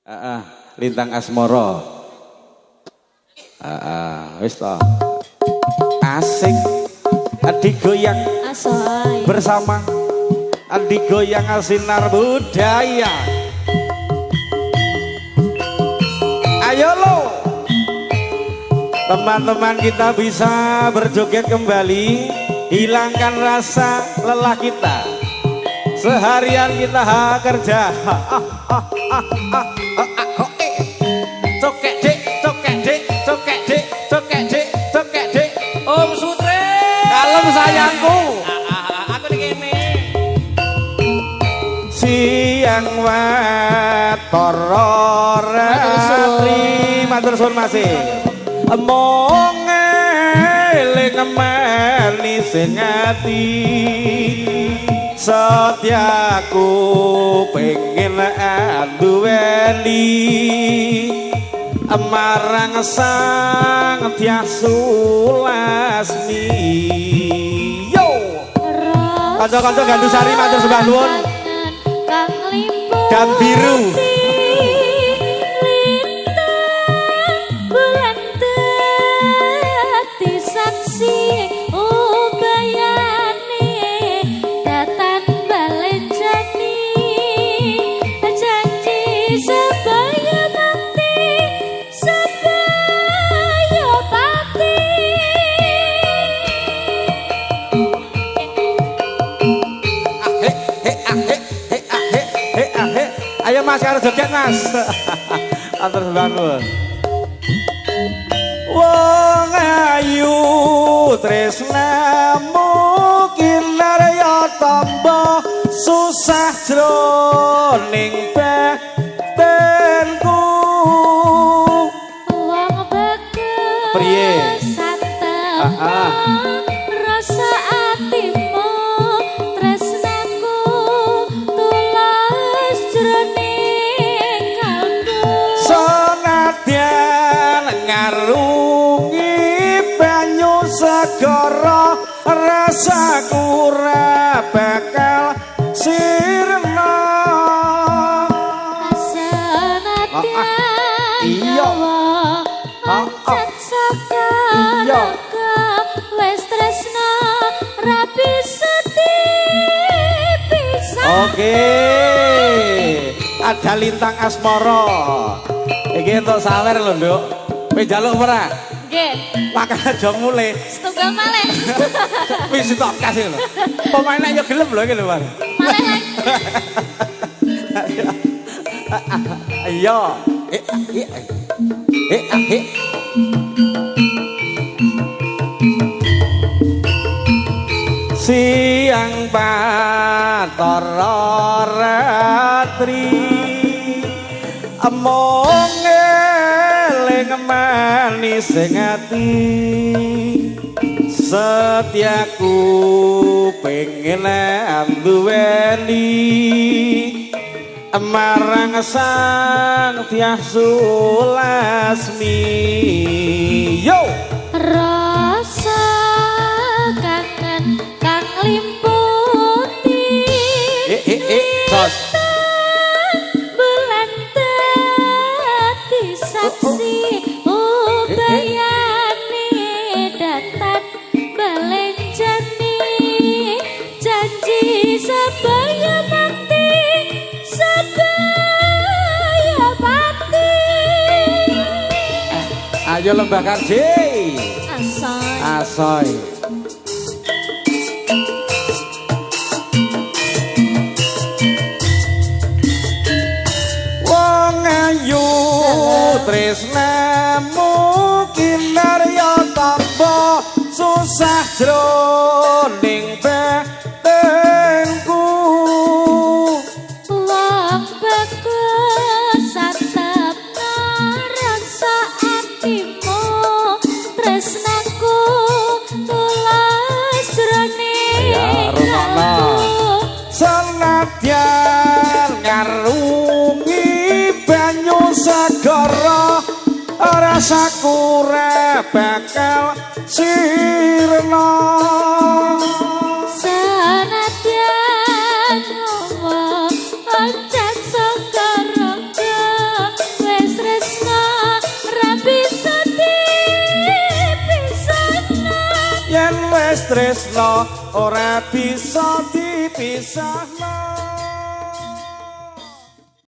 Heeh, Lintang Asmara. Heeh, wis to. Asik digoyang Asoy. Bersama digoyang Sinar Budaya. Ayo lo. Teman-teman, kita bisa berjoget kembali, hilangkan rasa lelah kita. Seharian kita kerja. Cokek dek, cokek dek, cokek dek, cokek dek, cokek dek. Om Sutre. Kalem, sayangku. Aku ning kene. Siang watara ratri, matur suwun masih. Mung eling manis sing ati. Setiaku pengen anduweni marang sang Dyah Sulasmi. Yo. Kanca-kanca Gandusari, matur sembah nuwun. Kang limpuh. Dan biru. Lintang bulan dadi saksi ubayane datan balenjani janji sebaya mati sebaya pati. He he ah he he ah he he ah he. Ayo, Mas, karo joget, Mas. Matur sembah nuwun. Wong ayu, tresnamu kinarya tamba susah jroning batinku. Wong bagus Priye? Satepno Ah, ah. rasa atimu, tresnaku tulus jroning kalbu. Senadyan ngarungi banyu segara, rasaku ora bakal sirna. Senadyan Iya. nyawa Ah, ah. oncet saka raga, wis tresna ra bisa dipisah. Oke. Ada Lintang Asmara. Iki entuk sawer lho, Nduk. Kowe njaluk ora? Nggih. Makan aja mulih. Setunggal malih. Wis tok kasih lho. Pemainnya ya gelem lho iki lho, Mas. Malih lagi. Iya. Eh, eh, eh, eh. Siang patara ratri mung eling manis sing ati, setiaku pengen anduweni marang sang Dyah Sulasmi. Yo. Rasa kangen kang limputi. Eh eh eh, sos. Bulan dadi saksi ubayane datan balenjani janji sebaya mati sebaya pati. Ayo, Lembah Karji. Asoy. Asoy. Wong ayu, tresnamu kinarya tamba susah jroning batinku. Wong bagus, satepno rasa atimu, tresnaku tulus jroning Ya, rungokno. kalbu. Senadyan ngarungi banyu segara, rasaku ora bakal sirna. Senadyan nyawa oncet saka raga. Yen wis tresno ora bisa dipisahno.